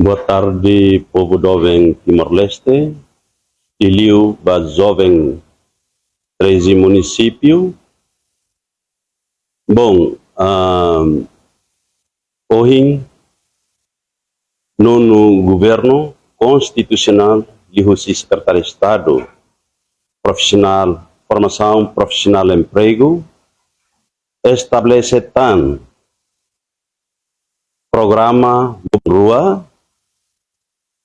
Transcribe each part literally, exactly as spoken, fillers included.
Boa tarde, povu doben Timor-Leste, liuliu ba joven treze munisípiu. Bom, ah, ohin, nonu governu konstitusionál liuhusi Sekretáriu Estadu Profisionál, Formasaun Profisionál Empregu, estabelese tan programa rua,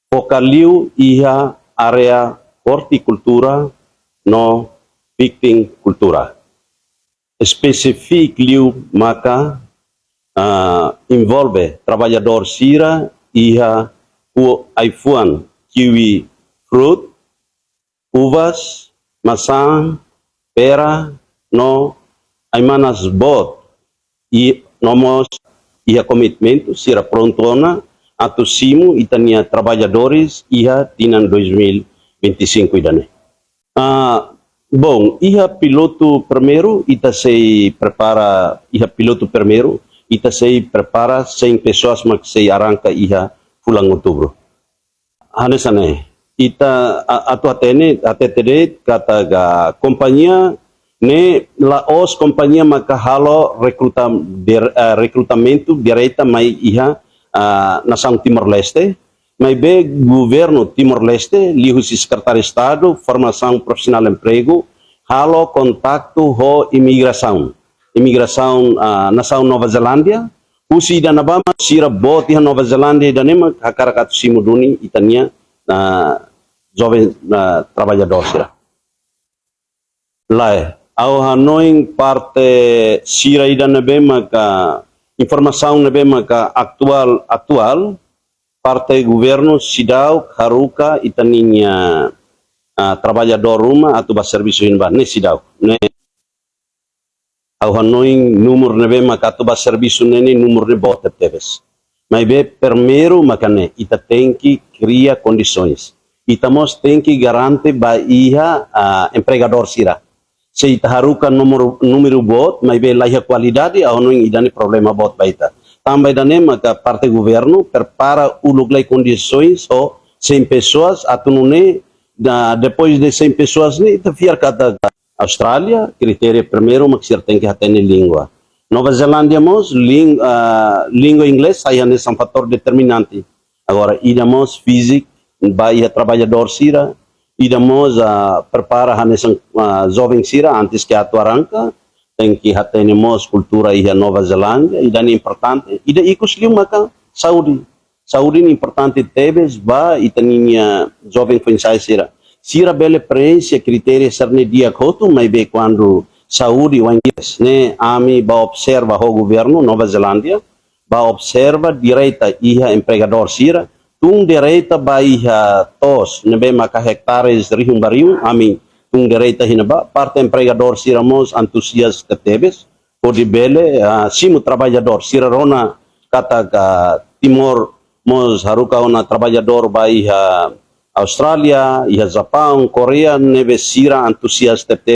foka liu iha área ortikultura no piktin kultura. Espesífiku liu maka, ah, envolve traballadór sira iha fu-, ai-fuan kiwi fruit, uvas, masán, pera, no ai-manas boot, i no mós iha komitmentu sira prontu ona atu simu ita-nia traballadores iha tinan dois mil e vinte e cinco ida-ne'e. Ah, bom, iha pilotu primeiru ita sei prepara, iha pilotu primeiru ita sei prepara cem pessoas mak sei arranka iha fulan Outubru. Hanesan ne'e, ita a-, atu hatene, hatete de'it katak kompañia ne'e la'ós kompañia maka halo rekruta-, dir-, eh, rekrutamentu direta mai iha, ah, nasaun Timor-Leste, maibé governu Timor-Leste, liuhusi Sekretáriu Estadu Formasaun Profisionál Empregu, halo kontaktu ho imigrasaun. Imigrasaun, ah, nasaun Nova Zelándia, husi ida-ne'ebá mak sira boot iha Nova Zelándia ida-ne'e mak hakarak atu simu duni ita-nia, ah, joven, ah, traballadór sira. Lae, ha'u hanoin parte sira ida ne'ebé maka, informasaun ne'ebé maka atuál, atuál, parte governu seidauk haruka ita-nia, ah, traballadór ruma atu bá servisu iha ne'ebá, ne'e seidauk. Ne'e ha'u hanoin númeru ne'ebé maka atu bá servisu ne'e, ne'e númeru ne'e boot tebes. Maibé primeiru maka ne'e, ita tenke kria kondisoens. Ita mós tenke garante ba iha, ah, empregadór sira. Se ita haruka númeru, númeru boot, maibé laiha kualidade, ha'u hanoin ida-ne'e problema boot ba ita. Tanba ida-ne'e maka parte governu prepara uluk lai kondisoens ho cem pessoas, atu nune'e, da, depois de cem pessoas ne'e, ita fiar katak Austrália, kritéria primeiru mak sira tenke hatene língua. Nova Zelándia mós, ling-, ah, língua inglés sai hanesan fatór determinante. Agora, ida mós fíziku, ba iha traballadór sira, ida mós, ah, prepara hanesan, ah, joven sira antes ke atu arranka, tenke hatene mós kultura iha Nova Zelándia, ida-ne'e importante, ida ikus liu maka saúde. Saúde ne'e importante tebes ba ita-nia joven foin-sa'e sira. Sira bele preenxe kritéria sira-ne'e di'ak hotu, maibé kuandu saúde wainhira ne'e, ami bá observa ho governu Nova Zelándia, bá observa direta iha empregadór sira, tun direta ba iha to'os ne'ebé maka hektares rihun ba rihun, ami tun direta iha ne'ebá, parte empregadór sira mós antuzias tebes, hodi bele, ah, simu traballadór. Sira rona katak Timor mós haruka ona traballadór ba iha Austrália, iha Japaun, Koreia, ne'ebé sira antuzias tebes